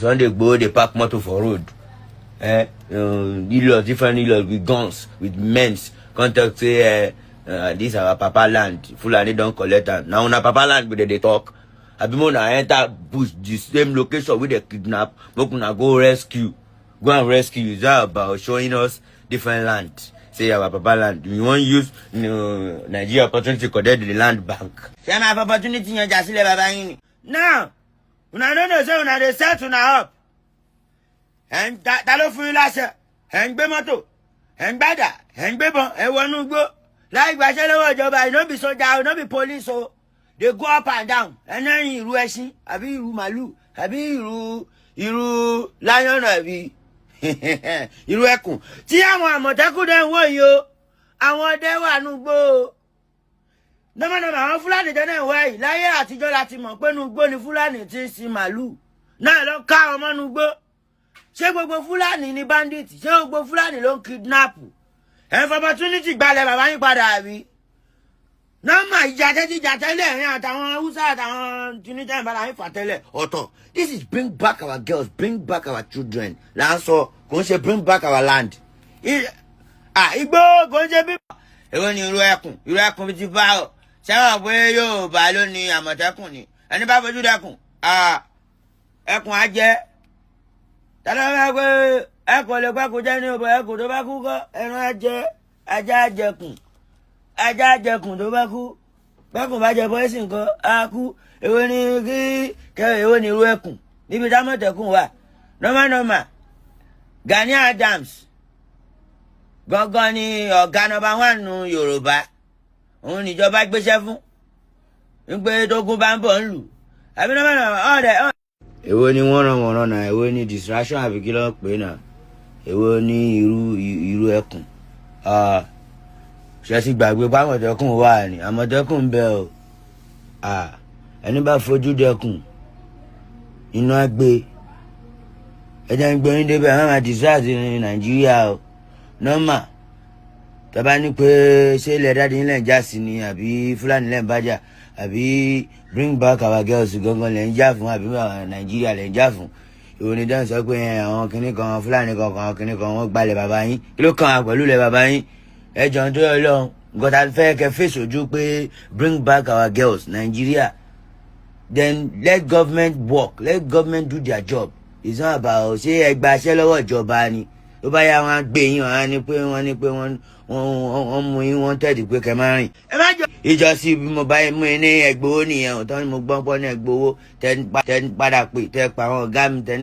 Sunday Igboho dey park motor for road, eh, Hilux, different Hilux with guns, with men, come talk say, eh, this our papa land, Fulani don collect am. Na una papa land we dey talk, abi make una enter bush, the same location wey dey kidnap, make una go rescue, go and rescue? Is that about showing us different land, say our papa land? You wan use Nigeria opportunity collect the land bank? Ṣé máa fi opportunity yẹn jà sílẹ̀ bàbá yín ni? Now una no know say una dey set una up. Ẹ̀ ń ta ló fún yín láṣẹ? Ẹ̀ ń gbé mọ́tò, ẹ̀ ń gbàdà, ẹ̀ ń gbébọn, ẹ̀ wọnú igbó láì gbàṣẹ lọ́wọ́ ìjọba. You no be soldier, you no be police o. Dey go up and down. Ẹ̀ náà ìrù ẹṣin àbí ìrù màlúù àbí ìrù lion àbí ìrù ẹkùn tí àwọn Àmọ̀tẹ́kùn dẹ̀ ń wò yìí o. Àwọn ọdẹ wà nùgbò o. Nọ́mọ̀nọ́mọ̀ àwọn Fúlàní tẹ́ náà wá yìí, láyé àtijọ́ la ti mọ̀ pé nùgbò ni Fúlàní ti ń sin màlúù náà lọ ká ọmọ nùgbò. Ṣé gbogbo Fúlàní ni bandit? Ṣé gbogbo Fúlàní ló ń kidnap? Ẹ̀ ń fi opportunity gbalẹ̀ bàbá yín padà, àbí? Nọ́mà ìjà tẹ́tí ìjà tẹ́lẹ̀ ẹ̀rín àtàwọn Haúsá àtàwọn Tunisia ìbára yín fà tẹ́lẹ̀ ọ̀tọ̀. This is bring back our girls, bring back our children là ń sọ, kò ń ṣe bring back our land. Igbó kò ń ṣe bí. Èwo ni irú ẹkùn? Irú ẹkùn bíi ti bá ọ sẹ́wọ̀n pé Yorùbá ló ní Àmọ̀tẹ́kùn ni. Ẹni bá fojú dẹkùn, ẹkùn á jẹ́ tẹ́lẹ̀ bá pé ẹkùn lè pẹ́ kó jẹ́ ní ọbọ̀. Ẹkùn tó bá kú kọ́, ẹran á jẹ́, ajá á jẹkùn, ajá á jẹkùn tó bá kú. Bẹ́kùn bá jẹ bọ́ẹ̀sì nǹkan á kú. Èwo ni kí kẹ? Èwo ni irú ẹkùn níbi támọ̀tẹ́kùn wà? Normal normal, Gani Adams gangan ni ọ̀gá number one nu Yorùbá. Òun níjọba gbéṣẹ́ fún wípé tógun bá ń bọ̀ ń lù àbí normal normal ọ̀rẹ́. Èwo ni wọ́n ràn wọ́n ràn náà? Èwo ni distraction àbí kí ló ń pè náà? Èwo ni irú ẹkùn? Ṣe ti gbàgbé pé Àmọ̀tẹ́kùn wà ní? Àmọ̀tẹ́kùn ń bẹ o. Ẹni bá fojú dẹkùn, iná á gbé. Ẹ jẹ́ ń gbé yín débẹ̀. Ẹ má máa distract ní Nàìjíríà o. Normal, tọ́ba ní pé ṣé ilẹ̀ daddy yín lẹ̀ ń jà sí ni, àbí Fúlàní lẹ̀ ń bájà, àbí bring back our girls gangan lẹ̀ ń jà fún, àbí Nàìjíríà lẹ̀ ń jà fún? Ìwọ ni dáhùn sọ pé àwọn kinní kan, Fúlàní kan kan, kinní kan, wọ́n gbalẹ̀ bàbá yín. Kí ló kàn án pẹ̀lú ilẹ̀ bàbá yín? Ẹ jọ̀ ń tó yọ lọ́hùn. Nǹkan tá a fẹ́ kẹ́ fèsì ojú pé bring back our girls, Nigeria, then let government work, let government do their job. It's not about ṣé ẹ gba iṣẹ́ lọ́wọ́ ìjọba ni. Tó bá yá, wọn á gbé yín, wọn á ní pé wọ́n ní pé wọ́n mú yín, wọ́n tẹ̀dí pé kẹ́ máa rìn. Ẹ má jọ ìjọsìn bí mo bá mú yín ní ẹgbowó nìyẹn. Òtọ́ ni mo gbọ́n pọ́ ní ẹgbowó tẹ́ ń padà pè tẹ́ pa àwọn ọ̀gá mi tẹ́.